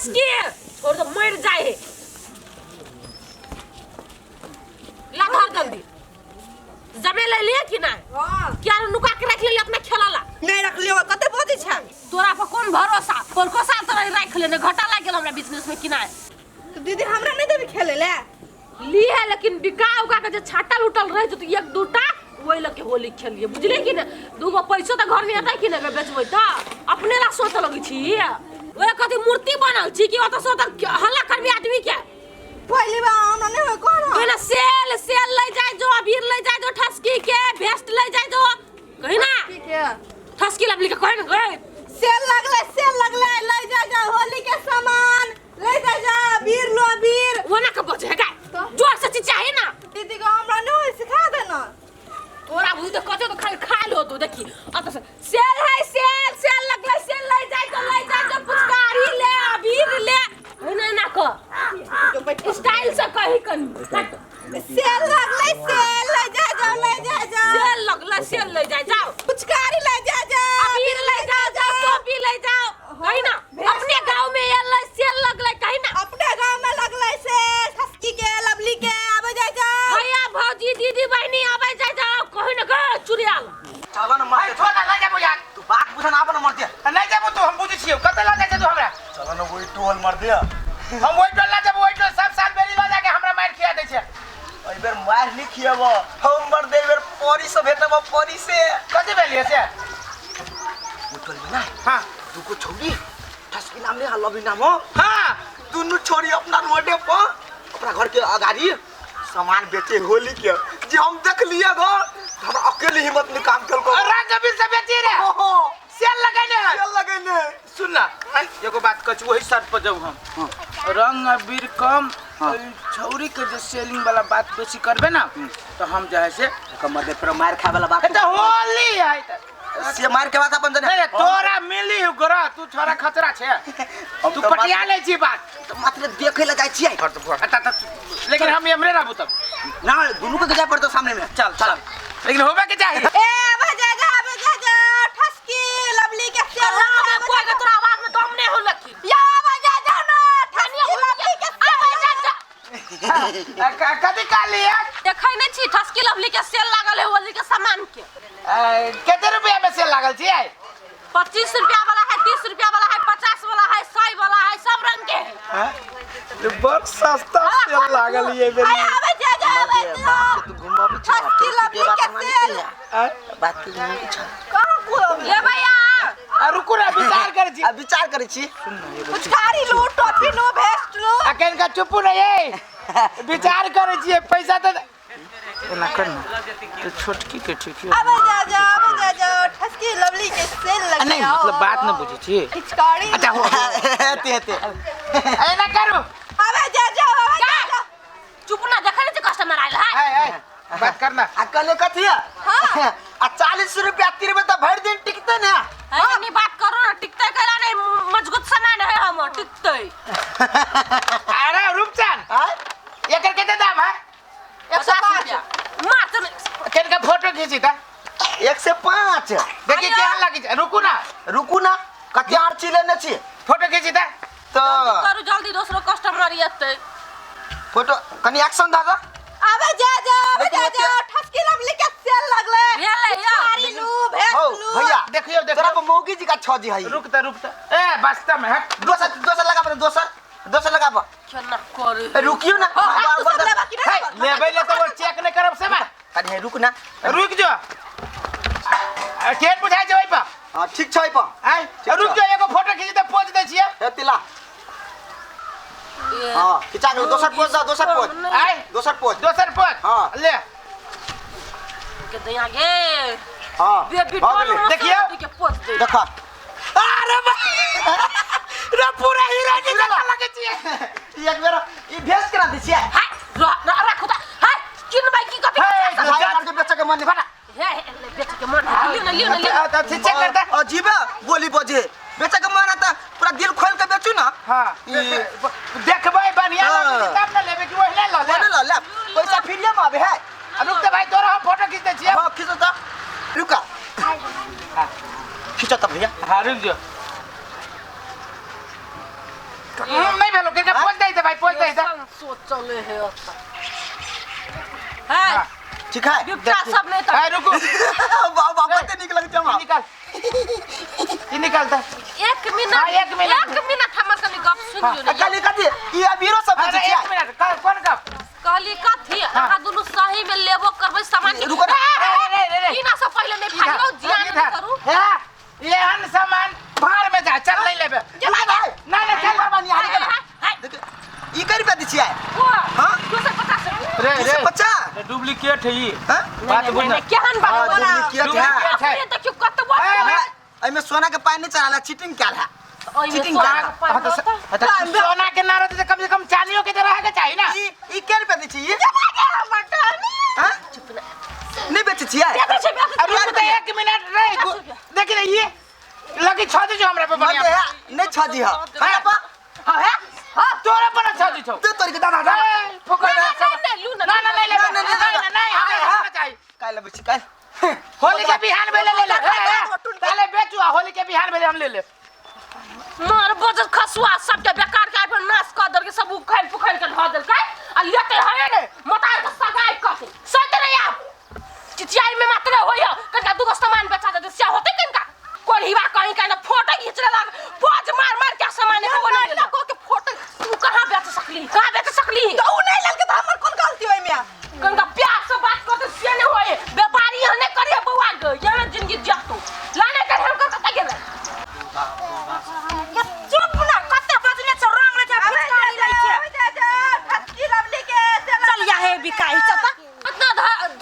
ठसकी छोड़ दो मर जाए है ला धर जल्दी जमे ले लिए कि ना हां क्या नुका के रख ले अपना खेला ला नहीं रख लियो कते बजै छै तोरा पर कौन भरोसा परको साल तोरा राख लेने घाटा लाग गेल हमरा बिजनेस में कि ना तो दीदी हमरा नहीं देबी खेले ले ली है लेकिन बिका उका के जे छाटल उटल रह जत एक दूटा ओहि लके होली खेलिए बुझले कि ना दूगो पैसो त घर में आता कि ना बेचबै त अपने ला सोच लगी छी ओए कथी मूर्ति बनल छी कि ओत से ओत हल्ला करबी आदमी के पहली बार हमरा नहीं होय कोन कहिना सेल सेल ले जाय जो अबीर ले जाय जो ठसकी के भेस्ट ले जाय जो कहिना ठीक है ठसकी लबली के कहिना गए सेल लगले सेल लगले ले जा जा होली के सामान ले जा जा अबीर लो अबीर वो ना के बचे है का तो? जोर से चिचाही ना दीदी को हमरा नहीं होय सिखा देना तोरा बुझ तो कते तो खाली खा लो तू देखी अत से सेल है सेल सेल लगले सेल ले जाय तो ले जाय जो पुचकारी ले अबीर ले ना ना क जो बैठ स्टाइल से कही कनी सेल लगले सेल ले जा जा ले जा जा सेल लगले सेल ले जाय जाओ पुचकारी ले जा जा अबीर ले जाओ जाओ टोपी ले जाओ कही ना अपने गांव में ये ले सेल लगले कही ना अपने गांव में लगले से हस्की के लवली के आबे जा जा भैया भौजी दीदी बहनी आबे जाय जाओ कही ना ग चुड़ैल चलो ना मर छोड़ ना ले जाबो यार तू बात बुझन आब ना मर दे नहीं जाबो तू हम बुझै छियौ कतऽ लऽ जाइ छै तू हमरा चलो ना वही टोल मर दे हम वही टोल लऽ जाबो वही टोल सब साल बेरी लऽ जाके हमरा मारि खिया दै छै एहि बेर मारि नहीं खियाब हम मर दे एहि बेर परी से भेटब परी से कथी भेलियै से ओ टोल में ना हाँ दूगो छौरी ठसकी नाम नहीं लवी नाम हो हाँ दुनू छोरी अपना रोडे पर अपना घर के अगाड़ी सामान बेचे होली के जे हम देख लिए गो हमरा अकेले हिम्मत नहीं काम कल को रंग अबीर से बेची रे ओहो सेल लगैने है चल लगैने सुन ना एगो बात कहै छी वही शर्त पर जाऊ हम रंग अबीर कम और छौरी के जे सेलिंग वाला बात बेसी करबे ना तो हम जे है से कमर दे फिर मार खाए वाला बात ए तऽ होली है तऽ से मार के बात अपन जने नहीं तोरा मिली हो गोरा तू छोरा खतरा छे हम तू तऽ पटिया ले छी बात तऽ मात्र देखे ला जाइ छियै लेकिन हम एमरे रहबू तब ना दुनू के जाय पड़तो सामने में चल चल लेकिन होबे के चाही ए आबे जा जा आबे जा जा ठसकी लवली के सेल अल्लाह में कोई के तोरा आवाज में दम नहीं हो लकी या आबे जा जा ना ठसकी लवली के आबे जा जा कथी कहली है देखै नहीं छी ठसकी लवली के सेल लागल है होली के सामान के कते रुपया में सेल लागल छी 25 रुपया वाला है 30 रुपया वाला है 50 वाला है 100 वाला है सब रंग के है बड़ सस्ता सेल लागल ये आय आबे जा जा आबे जा तू घुमाबी छ ठसकी लवली के सेल बात के घुमाबी छ कहाँ को ले भैया रुकू ना विचार कर छी आ विचार करै छी पुचकारी लू टोपी लू भेस्ट लू अखन का चुप नहीं है विचार करै छियै पैसा तऽ एना कर ना तो छोटकी के ठीक है आबे जा जा आबे जा जा ठसकी लवली के सेल लग नहीं मतलब बात न बुझै छी पिचकारी अच्छा हो हेते हेते एना करू आबे जा जा आबे जा जा चुप ना देखै नहीं छी कस्टमर आयल है ए ए बात करना आ कहले कथी है आ 40 रुपया तिरबे तऽ भरि दिन टिकते ने है नहीं बात करो ना टिकते कैला नहीं मजबूत सामान है हमर टिकते अरे रूपचंद आय एकर कते दाम है 105 रुपया मात्र केन का फोटो खींची ता 105 देखी केहन लागी छै रुकू ना रुकू ना कते आर चीज लेने छी फोटो खींची ता तऽ करू जल्दी दोसरो कस्टमर एतै फोटो कनी एक्शन दादा आबे जा जा आबे लेकिन जा जा ठसकी लवली के सेल लगले भेलै यौ। पिचकारी लू भेस्ट हौ लू भैया देखियौ तोरा देखियौ पर मौगी जी का छ जी है रुक त रुक त ए बस्ता में हट दोसर दोसर लगा दोसर दोसर लगा केना करे ए, रुकियो ना हो, तू सब लेबा कि हे नहीं लेबै ले तो चेक नहीं करब से बा कनी हे रुक ना रुक जो केन बुझाइ छै ओइ पर हां ठीक छै पर आय रुक जो एगो फोटो खींच दे पोज दै छियै हे तिला हां खिचा गेल दोसर पोज दो दोसर पोज आय दोसर पोज दोसर पोज हाँ। ले के दैया गे हां बेबी भऽ गेलै। देखियौ। के पोज दे देखा अरे बा रे पूरा हीरोइन जकाँ लगै छियै ई एक बेर ई भेज करा दै छियै हाय राखू त हाय किनबै की कथी हे, भाई मार के बेचे के मन नहीं बना हे हे, ले, बेच के मन है लियो ना लियो ना लियो आ, चेक करता अजीब है बोली बजे बेचे के मन है त पूरा दिल खोल के बेचू ना हाँ ई देखबै बढ़िया हाँ। लगै छै तब ने लेबै कि ओहिने लऽ बोले ले ला ले पैसा फ्रीए में आबे है आ, रुक त भाई तोरा हम फोटो खींच दै छियै हां खींचो त रुका खींचो त भैया हाँ रुक जो नहीं भेलो के पोज दे दे भाई पोज दे दे सोचले है ओतऽ। है ठीक है बिपटा सब नहीं ए रुको बाबा कते नीक लगै छै हमरा ई निकाल ई निकाल दे एक मिनट हाँ, एक मिनट। एक मिनट हमर कनी गप सुन लियौ ने कली कथी ई अबीरो सब अरे बेचै छियै एक मिनट कौन कप कहली कथी अहाँ दुनू सही में लेबो करबै सामान रुको ना। रे, रे, रे, रे। ई ना सब पहिले नहीं फाड़ियौ जियान नहीं करू हे एहन सामान भार में जा चल नहीं लेबे ना भाई ना ना चल बाबा निहारी के ना हाय देखिए ई कै रुपया दै छियै हां हाँ? 250 रे 250 डुप्लीकेट है ई हाँ? बात बुझ ना केहन बात हाँ, बोला डुप्लीकेट है। डुप्लीकेट है। अपने देखियौ कतबो ए, ना, एहिमे सोना के पाइ नहीं चढ़ाला चीटिंग कैल है ओहिमे चीटिंग सोना कैल के पाइ हाँ, तो रहता। हाँ, तो सोना के ना रहते तो कम से कम चांदियों के तो रहे के चाहिए ना ई ई कै रुपया दै छियै हाँ? नहीं बेचै छियै बेचै छै, बेचै छै। अरे रुक तो एक मिनट रे देख रे ये लगी छह जो हमरा पे मत बढ़िया दे है, नहीं छजी है हाँ हां है हां तोरा पर छह छौ ते तोरी के दादा दादा ए, फुकड़ नहीं, नहीं, नहीं, लू ना, ना ना नहीं लेबे ना, ना, नहीं ना, नहीं हमरा हमरा चाहिए काल्हि लेबै छी काल्हि होली के बिहान भेले ले ले ताले बेचू आ होली के बिहान भेले हम ले ले मार बजट खसुआ सबके बेकार के आइपर नाश कऽ देलकै सब उखैल पुखैल के धऽ देलकै आ लेते है ने मोटार के सगाई कथी सैते नहीं आब चिचियाई में मात्र होइय कनिका दूगो सामान बेचा देते से होते कनिका कोढ़ीवा कहीं कहीं फोटो घींच लेलक पोज मार मार के सामान एको नहीं लेलक को के फोटो तू कहाँ बेच सकली कहाँ बेच सकली तो उ नहीं लेलकै त हमर कोन गलती ओइमे कनिका प्यार से बात करते से नहीं होए व्यापारी यहाँ नहीं करिए बउआ के यहाँ जिंदगी जतू लाने के हम कतऽ गेलै चुप ना कते बजने छौ रंग लै छै फुचकारी लै छै खटकी लवली के चल या हे बिकाई चल त इतना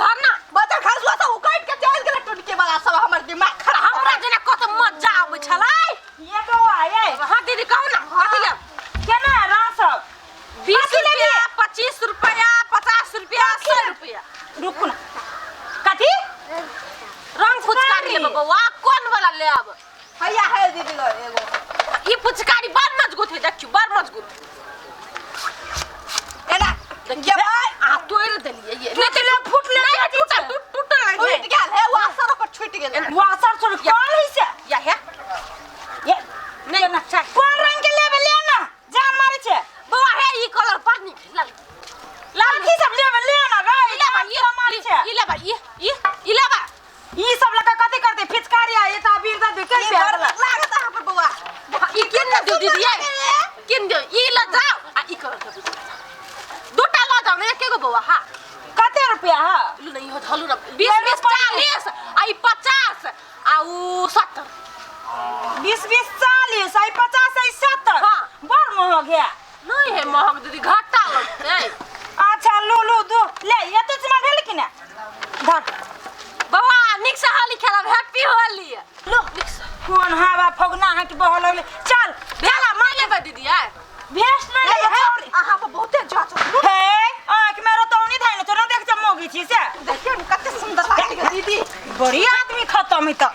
धरना बच्चा खसुआ सब उकैट के चलि गेलै टुनके वाला सब हमर दिमाग खराब हमरा जेना कत मजा आबै छलै ये बौआ ये हाँ दीदी कहू ना कथी लेब केना रंग सब 20 कथी लेबही? रुपया 25 रुपया 50 रुपया 100 रुपया रुकू ना कथी रंग फुचकारी लेब बौआ कोन वाला लेब हैया है दीदी लो एगो ई फुचकारी बड़ मजबूत है देखियो बड़ मजबूत एना देखियो आ तोड़ देलिए ये नहीं तो फुटले नहीं टूटल टूटल नहीं छूट गेल है वासर ओकर छूट गेल वासर छोड़ कौन है से या है ये नहीं ना चाही कोन रंग के लेबे ले ना जान मारे छै बौआ हे ई कलर बड़ नीक है, लाल लाल कथी सब लेबे ले ना रे ई लेबा जान ई मारे छै ई लेबा ई ई ई लेबा ई सब लगा कथी करते फिचकारी आ ये त अबीर द दे के ई प्यार बड़ लागत अहाँ पर बौआ हाँ, ई किन ने दियौ दीदी ये किन दियौ ई ल जाओ आ ई कलर के दूटा ल जाओ ने एके गो बौआ हाँ कते रुपया है लू नहीं हो धलू ना 20 20 40 आ ई 50 आ ऊ 70 20 20 40 आई 50 आई 70 हाँ। बड़ महग है नहीं है महग दीदी घाटा लगतै अच्छा लू लू दू ले एते सामान भेल कि ना धर बौआ नीक से होली खेलब हैप्पी होली लो नीक से कोन हवा फगना हाथ बह लगले चल भेला मान लेबै दीदी आय भेस नहीं ले छौरी अहाँ पर बहुते जांच हे आँख में रतौनी धाइन छौ ना देख छ मोगी छी से देखियौ ने कते सुंदर लागै छै दीदी बड़ी आदमी खत्म है त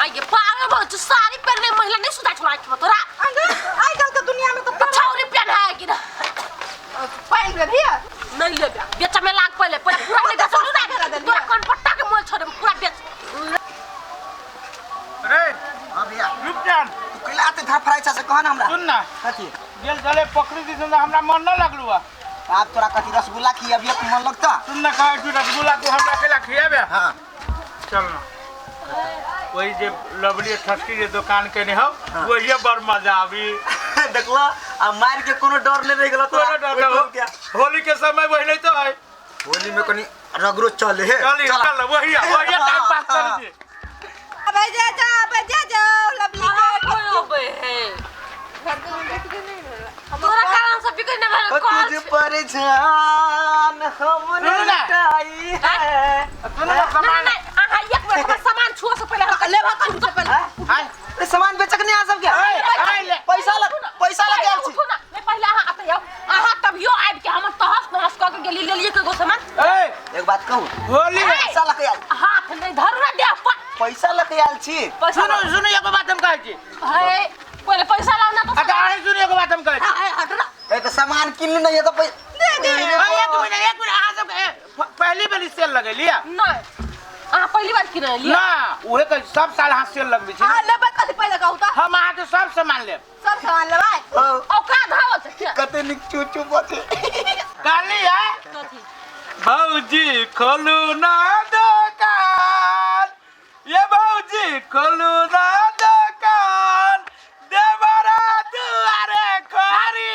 आइए पागल बहुत छौ, साड़ी पहनने महिला नहीं सुधा छौ आँखि में तोरा आइ काल्हि के दुनिया में तो छौरी पहन है कि ना पानि लेबही नहीं लेबे बेच में लाग पहिले पहिले पूरा नहीं बेचलू ना तोरा कौन पट्टा के मोल छोड़े पूरा बेच रे हाँ भैया रुक जान तू कैला आते धर फराइ छ से कह ना हमरा सुन ना कथी गेल चले पकड़ी दी सुन हमरा मन न लगलू आ आब तोरा कथी रसगुल्ला खियाबिए त मन लगता सुन ना कहे तू रसगुल्ला तू हमरा अकेला खियाबे हाँ चल ना वही जे लवली ठसकी जे दुकान केने हो वही बड़ मजा आबी देखला आ मार के कोनो डर नहीं रह गेलो तोरा कोनो डर न हो। होली के समय वही नहीं तो है होली में कनी रगरो चले हे चल चल वही वही टाइम पास कर दे अबे जा जा अबे जा जा लवली कहाँ के कोई अबै है तोरा कारण से बिगड़ न भेल कॉल तुझ पर जान हमने सुन ना। लुटाई है सुन ना नहीं सामान नहीं अहाँ एक मिनट हमर सामान छुआ से पहिले हम लेबा करू से पहिले हाय ए, सामान बेचक नहीं आ सब क्या ए, ए, ले। पैसा लग पैसा लग गेल छी उठू ना नहीं पहिले अहाँ आते आउ अहाँ तभियो आबि के हमर तहस नहस कऽ के गेली लेलिए एगो सामान ए एक बात कहू होली में ए, पैसा लग आयल हाथ नहीं धरू ना दे पैसा लग आयल छी पैसा सुनो सुनो एगो बात हम कहै छी है पहिले पैसा लाउ ना तो अच्छा अहीं सुनो एगो बात हम कहै छी है हट ना ए तो सामान किन ली नहीं है तो दे दे ए, एक मिनट अहाँ सब ए, पहली बेर सेल लगेलियै नहीं अहाँ पहली बार किन लियै ना उहे कहै छी, सब साल अहाँ सेल लगबै छी हां लेबै कथी पहिले कहू त हम अहाँके सब सामान लेब सब सामान लेबै ओकर कते नीक चू चू बजे। कहली है कथी? भौजी खोलू ना दोकान, ये भौजी खोलू ना दोकान, देवरा दुआरे खरी।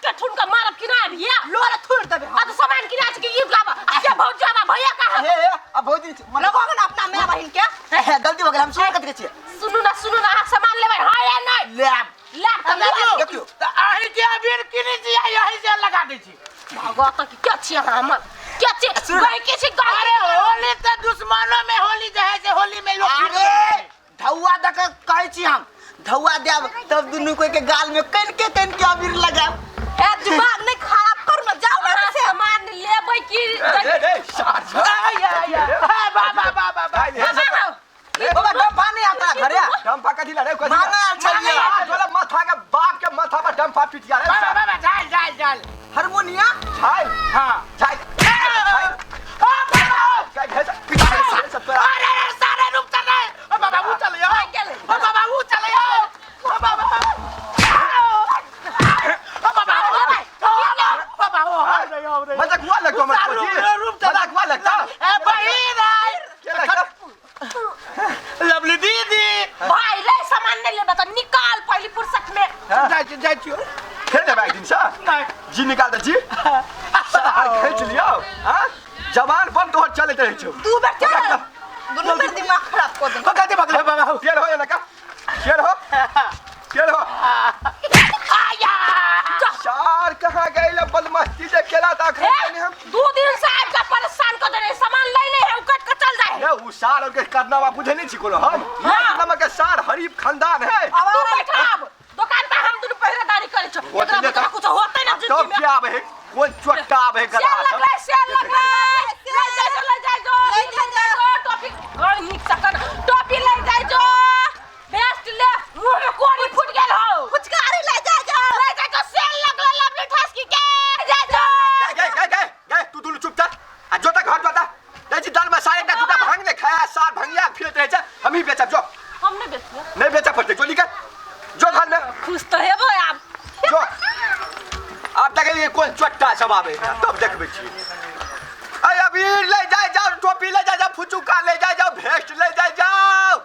कठुन का मारब कि ना अभी? लोरा थोड़ देबे। आ तो सामान किना छै कि ई गाबा आ के भौजी आबा भैया का? हे हे, आ भौजी लगाओ ना अपना माय बहिन के। हे, गलती हो गेल, हम सुन कथी के छियै। सुनू ना, सुनू ना, अहाँ सामान लेबै हाँ या नहि? लेब। लेब तऽ लेब। देखियौ। तऽ अहीं के अबीर किनै छी आ यही से लगा दै छी। भगवत की क्या छियै अहाँ हमर? क्या छियै? सुन। गैकी छी गैकी। अरे होली तऽ दुश्मनो में होली जे है से होली में लोग। अरे धौआ दऽ के कहै छी, हम धौआ देब तब दुनू कोई के गाल में कनिके कनिके अबीर लगायब। ए, दिमाग नहीं खराब करू ना, जाओ ना। अहाँ से सामान लेबै कि? रे रे सार। बा बा बा बा बा। बाबा, डम्फा नहीं आता घरे? डंफा कथी ला रे? कथी? मांगे आयल छलियै। तोरा माथा के बाप के माथा पर डंफा पिटिया रे। बाबा बाबा, झाल झाल झाल। हारमोनिया। छाई। हाँ। छाई छाई। पिटा सब तोरा। अरे अरे, सारे रुक चल रहे। ओ बाबा, वो चले आओ। ओ बाबा, वो चले आओ। ओ बाबा, ओ बाबा, ओ बाबा, ओ मजाक हुआ लगतो हमर कोची? मजाक हुआ लगता? ए बहिन आई। के लगता? लवली दीदी। भाई रे, सामान नहीं लेबै तऽ निकाल पहली फुर्सत में। जाइ छी, जाइ छी। खेल देबै एक दिन से। नहीं। जी निकाल दे जी, सार खेच लियो। हाँ, जवान पन तोहर चलैत रहै छौ। दू बेर चल, दुनू बेर दिमाग खराब कर दे। कथी बगले बाबा? केर हो लका, केर हो, केर हो। सार कहाँ गइल? बदमस्ती जे केला त अखन ए, हम 2 दिन से आबि के परेशान कर देने, सामान लै ले है, उकट के चल जाए। ए, उ सार और के करनामा बुझे नहीं छी कोनो हम। एक नंबर के सार हरीफ खानदान है। तू बैठा आब दुकान पे, हम दुनू पहरेदारी करै छौ। होते एकरा ने बता कुछ होते ना तब जिंदगी में। क्या आबे है? कोन चोट्टा आबे है? सेल गधा सब। लगलै, सेल लगलै, ले जाय जो, ले जाय जो। ले जाय जो। टोपी गड़ नीक सकन टोपी ले जाय जो, बेस्ट ले, मुंह में कोरी फूट गेल हो। फुचकारी ले जा जा। ले जाय जो, सेल लगलै लवली ठसकी के, ले जाय जो। गए गए गए गए, तू दुनू चुप था आ जोता घर जोता जाइ छी। दाल में सार एकटा दूटा भांग ने खाया, सार भंगिया फिरत रहै छै। हम ही बेचब, जो। हम नहीं बेचबै। नहीं बेचब पड़तै, जो निकल जो घर में। खुश तऽ हेबै आब। जो, आब देखै कोन चोट्टा सब आबै है, तब देखबै छी। अरे अबीर ले जाय जाओ, टोपी ले जाय जाओ, फुचुका ले जाय जाओ, भेस्ट ले जाय जाओ।